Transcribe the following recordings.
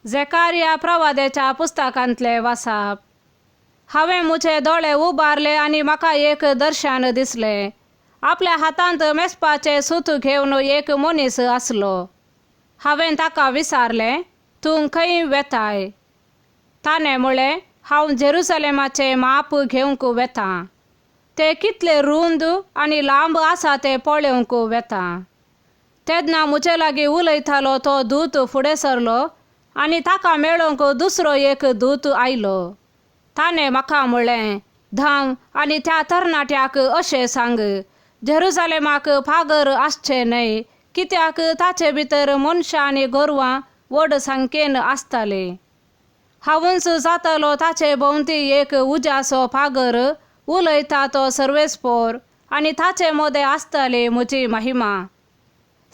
झेकारिया प्रवाद्याच्या पुस्तकांतलें वाचप. हांवें म्हजे दोळे उबारले आनी म्हाका एक दर्शन दिसलें. आपल्या हातांत मेजपाचें सूत घेवन एक मनीस आसलो. हांवें ताका विचारलें, तूं खंय वेताय? ताणें म्हळें, हांव जेरुसलेमाचें माप घेवंक वेतां. तें कितलें रूंद आनी लांब आसा तें पळोवंक वेतां. तेन्ना म्हजे लागीं उलयतालो तो दूत फुडें सरलो आनी ताका मेळोवंक दुसरो एक दूत आयलो. ताणें म्हाका म्हळें, धांव आनी त्या तरणाट्याक अशें सांग, जेरुसलेमाक पागर आसचें न्हय, कित्याक ताचे भितर मनशां आनी गोरवां व्हड संख्येन आसतालीं. हांवूच जातालो ताचे भोंवती एक उज्याचो पागर उलयता तो सर्वेस्पोर आनी ताचे मदें आसताली म्हजी महिमा.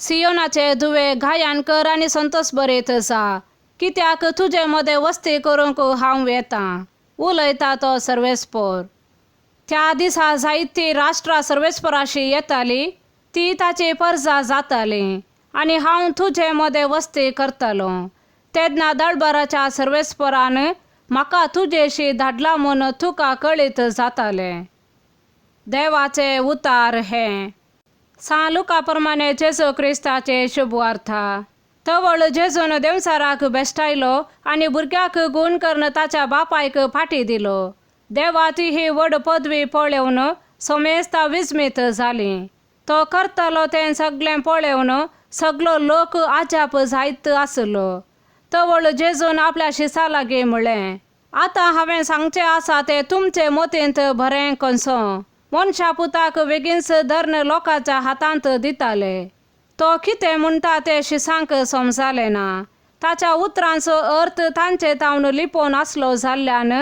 सियोनाचे धुवे गायन कर आनी संतोश बरयत जा, कित्याक तुजे मदें वस्ती करूंक हांव येतां, उलयता तो सर्वेस्पोर. त्या दिसा जायतीं राष्ट्रां सर्वेस्पोराशी येतालीं, ती ताची परजा जाताली आनी हांव तुजे मदें वस्ती करतलों. तेन्ना दळबराच्या सर्वेस्पोरान म्हाका तुजेशी धाडला म्हूण तुका कळीत जातालें. देवाचे उतार हें. सां लुका प्रमाणे जेजू क्रिस्ताचे शुभवार्ता. तवळ जेजून देंवचाराक बेश्टायलो आनी भुरग्याक गूण करून ताच्या बापायक फाटी दिलो. देवाची ही व्हड पदवी पळोवन समेस्तां विस्मीत जालीं. तो करतालो तें सगळें पळोवन सगलो लोक अजाप जायत आसलो. तवळ जेजून आपल्या शिसा लागीं म्हळें, आतां हांवें सांगचें आसा तें तुमचे मतींत बरें कसो. मनशा पुताक बेगीनच धरून लोकांच्या हातांत दिताले. तो कितें म्हणटा तें शिसांक समजालें ना. ताच्या उतरांचो अर्थ तांचे तावन लिपोवन आसलो जाल्ल्यान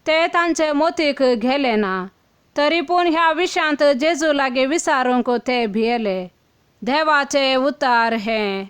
ते तांचे मतीक गेले ना. तरी पूण ह्या विशयांत जेजू लागीं विचारूंक ते भियेले. देवाचे उतार हें.